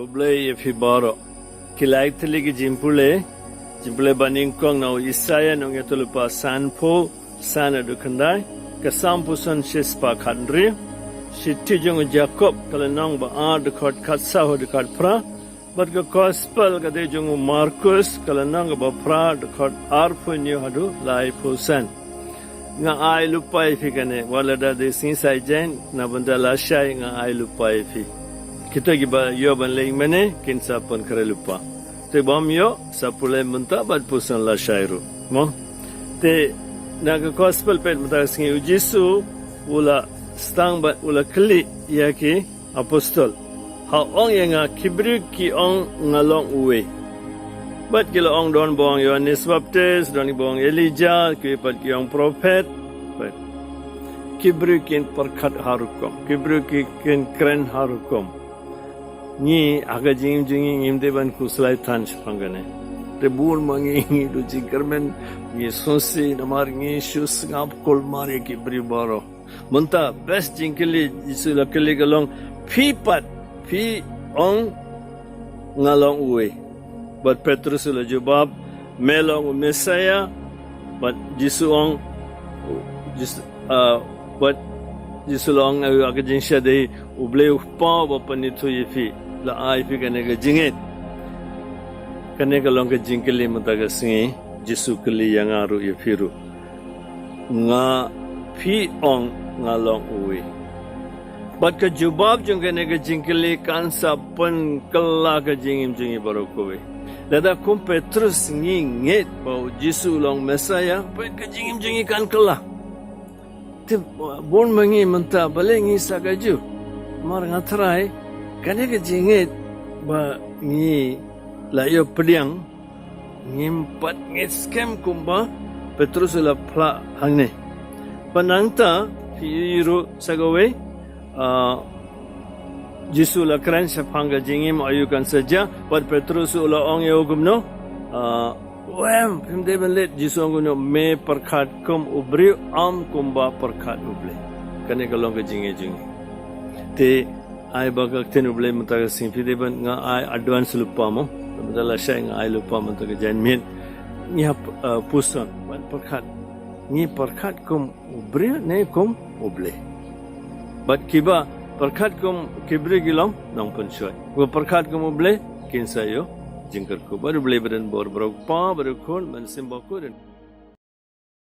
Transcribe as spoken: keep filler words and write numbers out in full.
Khublei ïa phi baroh. Ki lai tylli ki jingpule, jingpule ba nyngkong na u Isaïah nongïathuhlypa sanphew san haduh khyndai, ka Salm puson shispah khathynriew, shithi jong u Jakob ka lynnong ba ar dkhot khatsaw haduh khatphra, bad ka Gospel ka dei jong u Markus ka lynnong kaba phra dkhot arphew hynñiew haduh laiphew san. Nga ai lypa ïa phi kane, wat lada dei sngi Saitjaiñ, na bynta lashai nga ai lypa ïa phi. Kita kiba ïoh ban leh ïingmane kin sa pynkhreh lypa. Te bym ïoh sa pule mynta bad puson lashai ruh. Mo? Te na ka Gospel peit mynta ka sngi u Jisu u la sdang bad u la kylli ïa ki apostol. Ha ong ïa nga, ki briew ki ong nga long uwei. Bad ki la ong, don ba ong Ïoannis Baptis, don ba ong Elijah, kiwei pat ki ong prophet. Bad ki briew kin pyrkhat ha rukom, ki briew ki kin kren ha rukom. Ngi ha ka jingim jong ngi ngim dei ban khuslai than shaphang kane. Te bun ma ngi ngi duh jingkyrmen, ngi sngewsih namar ngi shu sngap kulmar ïa ki briew baroh. Mynta best jingkylli Jisu la kylli ka long, phi pat phi ong nga long uwei? Bad Petrus u la jubab, me long u Messiah. Bad Jisu ong, Jisu, ah, bad Jisu la ong ha ka jingshadei, U Blei U Kpa uba pynithuh ïa phi la ai phi kane ka jingngeit. Kane ka long ka jingkylli mynta ka sngi, Jisu kylli ïa nga ruh ïa phi ruh. Nga, phi ong nga long uwei? Bad ka jubab jong kane ka jingkylli kan sa pynkylla ka jingim jong ngi baroh kawei. Lada kum Petrus ngi ngeit ba u Jisu u long Messiah, bad ka jingim jong ngi kan kylla. Te bun ma ngi mynta balei ngi sa kajuh? Namar nga tharai kane ka jingngeit ba ngi la ïoh pdiang, ngim pat ngeit skhem kumba Petrus u la phla hangne. Bad nangta phi ïohi ruh sa kawei, ah, Jisu la kren shaphang ka jingim aïu kan sa jia, bad Petrus u la ong ïa u kumno? Ah, wem, phim dei ban leit, Jisu ong kumno? Me pyrkhat kum u briew, ym kumba pyrkhat U Blei. Kane ka long ka jingngeit jong ngi. Te ai ba ka ktien U Blei mynta ka sngi phi dei ban, nga ai advance lypa mo. Mynta lashai nga ai lypa mynta ka janmiet. Ngi hap, uh, puson ban pyrkhat. Ngi pyrkhat kum u briew ne kum U Blei? Bad kiba pyrkhat kum ki briew ki long nongpynshoi. Kiba pyrkhat kum U Blei kin sa ïoh jingkyrkhu. Bad U Blei ba don bor, bad U Kpa, bad U Khun, bad U Mynsiem Bakhuid.